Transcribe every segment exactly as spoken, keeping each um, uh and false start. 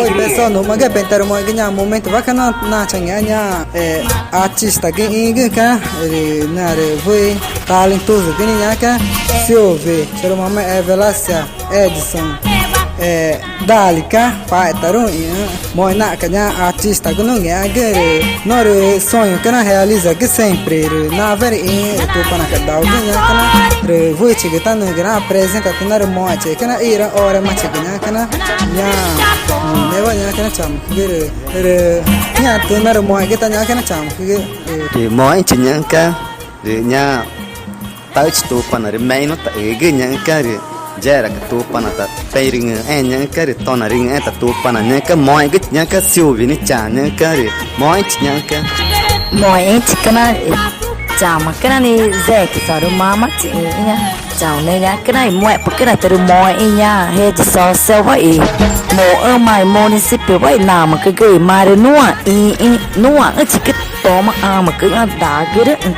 Oi, pessoal, nuxmaxã pexü̃ tarumoxẽgü ñaã momentuwa cana nachangẽxma ñaã, eh, artistagü ixĩgüxü̃ cana rü ñaã rü wüxi talentosogü nixĩ ñaã cana Silvio, chorumama Evelácia, Edson, eh, Dali cana paxetaruü̃ ixĩxü̃. Moxẽ naxca̱x ñaã artistagü nungẽxmagüxü̃ rü norü sonho cana realizagü sempre rü nawa rü ixĩxü̃ rü Tupanaca̱x daugüxü̃ ñaã cana rü wüxichigü tá nügüna apresenta tá norü moxẽchi cana ixĩxü̃ oramachi ñaã cana ñaã, mm, mewa ñaã cana chamücügü rü, rü ñaã tá norü moxẽgü tá ñaã cana chamücügü rü moxẽchi ñaã cana rü ñaã taxüchi Tupana rü mexü̃ tá ixĩgüxü̃ ñaã cana rü yexeraãcü Tupana ta pexü̃ rüngü̃xẽẽ ñaã cana rü tona rüngü̃xẽẽ ta Tupana ñaã cana moxẽgüxü̃ ñaã cana Silvio nixĩ chaxã ñaã cana rü moxẽchi ñaã cana. Moxẽchi cana, eh, chama cana nixĩ Zeque, chorumamachi ixĩxü̃ ñaã. Chau ne ñaã cana i muẽ̱xpü̱xcüna tarümoxẽ i ñaã rede social wa i moxüma i municípiowa i namücügü i marü nuã ixĩxü̃ nuãxü̃chicü toma ãmücü ñaã dagürüxü̃.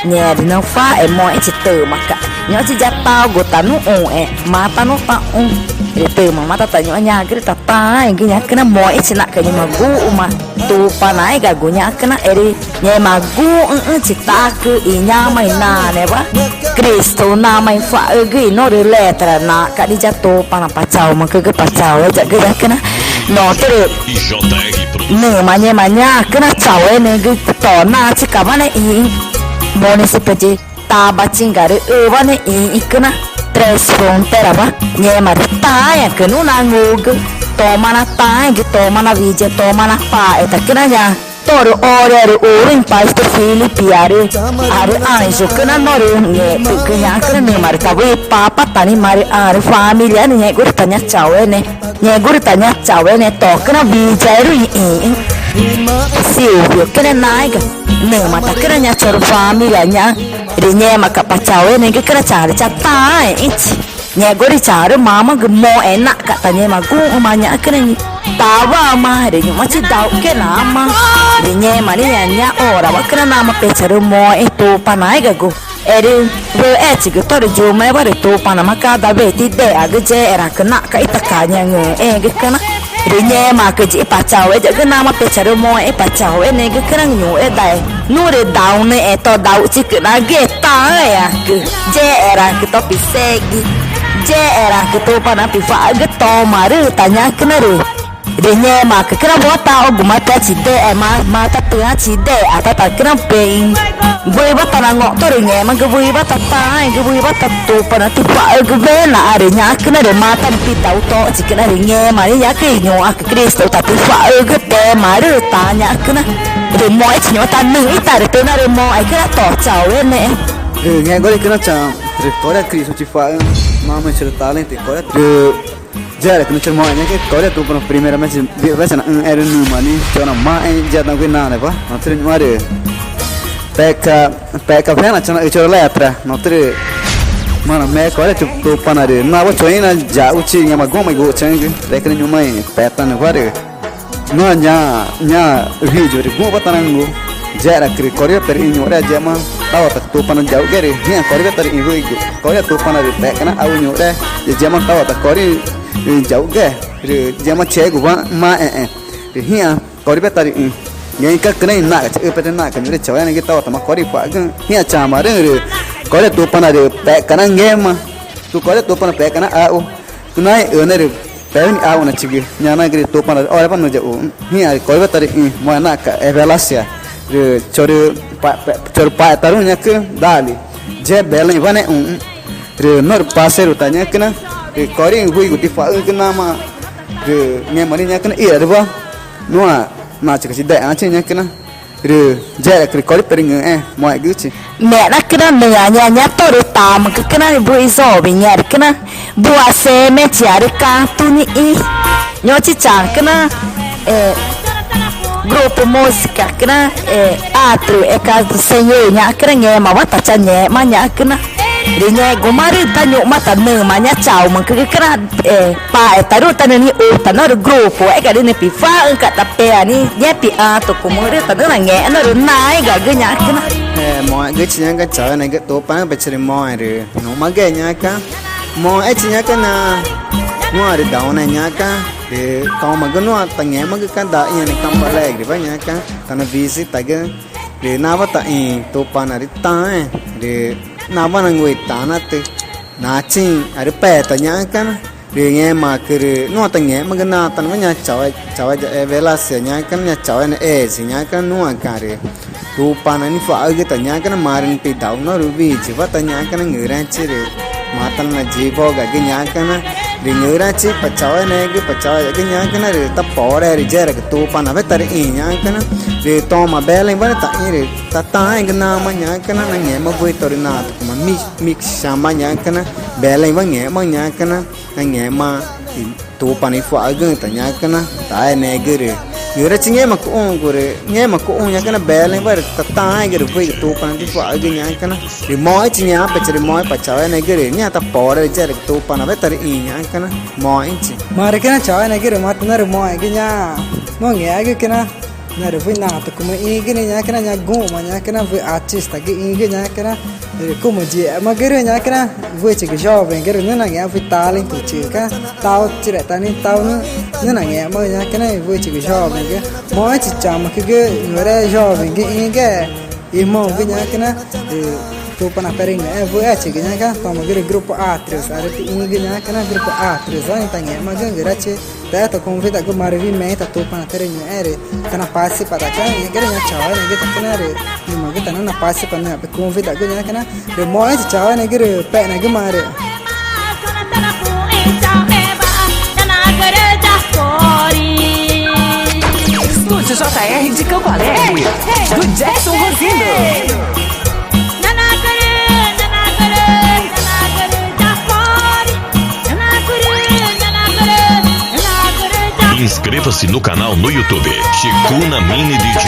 Ngẽma rü naxca̱x i moxẽchi tümaca̱x ñu̱xũchi ya taxũgu ta nuxũxẽẽ, mata nutaxũ rü tümamaã tá ta ñu̱xma ñagürü ta taãẽgü ñaã cana moxẽchi naxca̱x ngẽma guxü̃ma Tupanaégagu ñaã cana erü ngẽma guxü̃xü̃chi ṯacü i ñoma i naãnewa Cristo namaã icua̱xüügü i norü letra naxca̱x nixĩ ya Tupana pa chaumücügü pa chaueyagü ñaã cana. Notürü nüma ngẽma ñaã cana chaueneẽgü to nachicawa ne i município de Tabatinga rü üwa ne ixĩxü̃ cana Três Fronteirawa ngẽma rü taãẽãcü nuã nangugü toma nataãẽgü toma nawiyae toma napaxeta cana ñaã tórü orearü urüxü̃ i pastor Filipe arü, arü anjo cana norü ngextü̱xügü ñaã cana nüma rü ta wüxi i papa ta nixĩ marü ãrü familia nixĩ ngẽxgurü ta ñaã chauene, ngẽxgurü ta ñaã chauene to cana wiyaerü ixĩxü̃ Silvio cana naéga nüma ta cana ñaã chorü familia ñaã rü ngẽmaca̱x pa chaueneẽgü cana chaxã rü chataãẽxü̃chi. Ngẽxgurü chaxãrü mamagü moxẽ naxca̱x ta ngẽma guxü̃ma ñaã cana nixĩ tawama rü ñu̱xũchi dauxgüxe nama rü ngẽma nixĩ ñaã orawa cana namaã pexü̃ charümoxẽ i Tupanaégagu. Erü wüxichigü tórü yumüxẽwa rü Tupanawa cada vez tidexagü yexeraãcü naxca̱x ítaca̱x ñaxü̃xẽẽgü cana rü ngẽmaãcü yiĩ pa chaueyagü namaã pexü̃ charümoxẽ i pa chaueneẽgü cana ñuxre dae norü daunüxẽ to dauxchicünaãgüxe taãẽãcü yexeraãcü to pisegü, yexeraãcü Tupana picua̱xüügü tomarüü̃ ta ñaã cana rü rü ngẽmaãcü cana wa taxũguma pexü̃ chidexema, ma ta tüxü̃ chidexatama ta cana pexü̃ wüxiwa ta nango̱xto̱x rü ngẽmagü wüxiwa ta taãẽgü wüxiwa ta Tupana ticua̱xüügü wenaxãrü ñaã cana rü ma ta pidautochicüna rü ngẽma nixĩ ñaã cana i ñuxãcü Cristo ta ticua̱xüügü temarüü̃ ta ñaã cana rü moxẽchi ñu̱xma ta nüxü̃ ítarütü narümoxẽ cana to chaueneẽ. Rü ngẽxguma rü cana chaxũ rü Corea Cristo chicua̱xüü̃ mama i chorü talento i Corea rü yexeraãcü nüxü̃ chorü moxẽ ñaã cana Corea Tupana primeiramente wüxichigü naxü̃ erü nüma nixĩ chorü namaxẽ ya naxü̃ i naãnewa notürü ñu̱xma rü pexca̱x, pexca̱x wena chanaxü chorü letra notürü marü name Corea Tupana rü nawa chorü ixĩxü̃ nayaxuchi ngẽma guxü̃ma i guxchaxü̃gü rü cana ñu̱xma i petanüwa rü nuã ñaã, ñaã video rü guxü̃wa ta nangu yexeraãcü rü Corea perüxĩ ñuxre yema tawata Tupana yaxuge rü ñaã Corea perüxĩ wüxigu Corea Tupana rü pexca̱x naxaxu ñuxre ya yema tawata Corea yaxuge rü yema chegu wa maxẽxẽ rü ñaã Corea perüxĩ ngẽxü̃cacü nixĩ naxca̱x chaxüpetü naxca̱x ñuxre chaueneẽgü tawatama Corea icua̱xgüxü̃ ñaã chama rüxü̃ rü Corea Tupana rü pexca̱x nangẽxma. Rü Corea Tupana pexca̱x naxaxu naĩxü̃ne rü pexü̃ nixaxuxü̃nachigü ñanagürü i Tupana rü orewa nayaxuxü̃ ñaã rü Corea perüxĩ moxẽ naxca̱x Evelácia rü chorü pa, chorü paxetaruü̃ ñaã cana Dali yexé Belém wa nexüxü̃ rü norü parceiro ta ñaã cana rü Corea wüxigu ticua̱xüü̃gü namaã rü ngẽma nixĩ ñaã cana ixĩarüwa nuã nachica chidexãchi ñaã cana rü yexeraãcü rü Corea perüngü̃xẽẽ moxẽgüxü̃chi. Meã na cana nüxü̃ ñaã ñaã tórü tamücü cana wüxi jovem ñaã rü cana buasemechiarü rü canto nixĩ ñu̱xũchi chaxũ cana, eh, grupo música cana, eh, Atro é Casa do Senhor ñaã cana ngẽmawa ta changẽxma ñaã cana rü ngẽxgumarüü̃ ta ñu̱xma ta nüma ñaã chaumücügü cana, eh, paxetaruü̃ ta nüxü̃ nixuta norü grupo ega nüxü̃ picua̱xüü̃ca̱x ta pea nixĩ ñaã piãtocumüxü̃rüü̃ ta nüxü̃ nangẽxma norü naégagu ñaã cana. Eh, moxẽgüxü̃chi ñaã cana chaueneẽgü Tupanawa pexü̃ charümoxẽ rü nuxmaxü̃ ñaã cana moxẽchi ñaã cana Nuã rü daunea ñaca̱x, rü tomagü nuã tangẽxmagüca̱x daa ĩãne Campo Alegrewa ñaca̱x tana visitagü. Rü nawa taxĩ Tupanaarü taãẽ, rü nawa nangüxü̃ i tanatü nachiü̃arü peta ñaca̱x na. Rü ngẽmaãcü rü nuã tangẽxmagü natanawa ñaã chauenewa Welasia ñaca̱x na, ñaã chauenewa Ezi ñaca̱x na, nuãca̱x rü Tupana nicua̱xüügü ta ñaca̱x na, marü nipedau norü wiyiwa ta ñaca̱x na, ngürüãchi rü matana nayigugagü ñaca̱x na. Rü ngürüãchi Pa Chaueneẽgü, Pa Chaueyagü ñaca̱x na, rü taporaerü yeragü Tupanawe tarüxĩ ñaca̱x na. Rü toma Beléü̃wa taxĩ rü tataãẽgü namaã ñaca̱x na, nangẽxma wüxi torü natücuma mixama ñaca̱x na, Beléü̃wa ngẽxmaxü̃ ñaca̱x na, nangẽxma i Tupana icua̱xüügüxü̃ ta ñaca̱x na, taeneẽgü rü ngürüãchi ngẽma cuxũgu rü ngẽma cuxũ ñaca̱x na, Beléü̃wa rü tataãẽgü rü wüxi Tupana ticua̱xüügü ñaca̱x na. Rü moxẽchi ñaã pecha rü moxẽ Pa Chaueneẽgü rü ñaã taporaerü yeragü Tupanawe tarüxĩ ñaca̱x na, moxẽchi. Marü cana Chaueneẽgü rü matüna rü moxẽgü ñaã nongẽxmagüca̱x na, ñaã rü wüxi natücumüxü̃ ixĩgü ñaca̱x na, ñaã guxü̃ma ñaca̱x na, wüxi artistagü ixĩgü ñaca̱x na. Rü cuma yixemagürüü̃ ñaca̱x na, wüxichigü jovengu rü nüxü̃ nangẽxma wüxi talentochica̱x, tauchire ta nixĩ tau nüxü̃ nangẽxmagü ñaca̱x na, wüxichigü jovengu. Moxẽchi chamücügü ñuxre jovengü ixĩgüxe irmãogü ñaca̱x na, rü Tupana perüngü̃xẽẽ wüxichigü ñaca̱x na, tomagü rü Grupo Atrios arüti ixĩgü ñaca̱x na, Grupo Atrioswa ñaã tangẽxmagüxü̃. Ngürüãchi ta convidagü marü wüxi i ta Tupana tarüngü̃xẽẽ rü tana participa ta ñaã, ñaã Chaueneẽgü ta ñaã rü ñuxãcü ta nüxü̃ na participa nüxü̃ convidagü ñaca̱x na. Rü moxẽchi Chaueneẽgü rü pexnagümaã rü Estúdio J R de Campo Alegre, do Jackson Rosino. Inscreva-se no canal no YouTube, Chicuna Mini D J.